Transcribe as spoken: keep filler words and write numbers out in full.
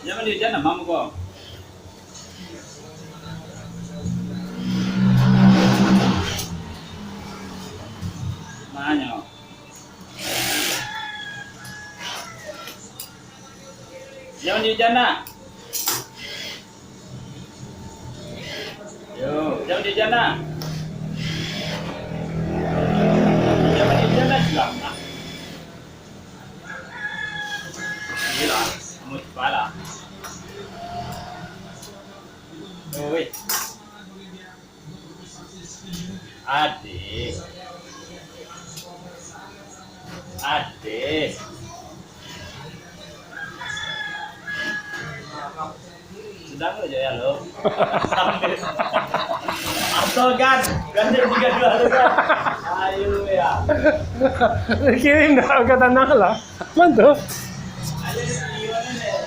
Jangan dia jangan, Mam, kau. Manyo. Jangan dia jangan. Yo, jangan dia jangan. Jangan dia jangan, sudah. Iyolah, kamu cepat lah. Oi. Adik. Adik. Sedang aja ya lo. Atau kan, kan dia tiga dua tu kan. Ayo ya. Kirim dah ke tanah lah. Mana tu? Ayo, ayo, ayo.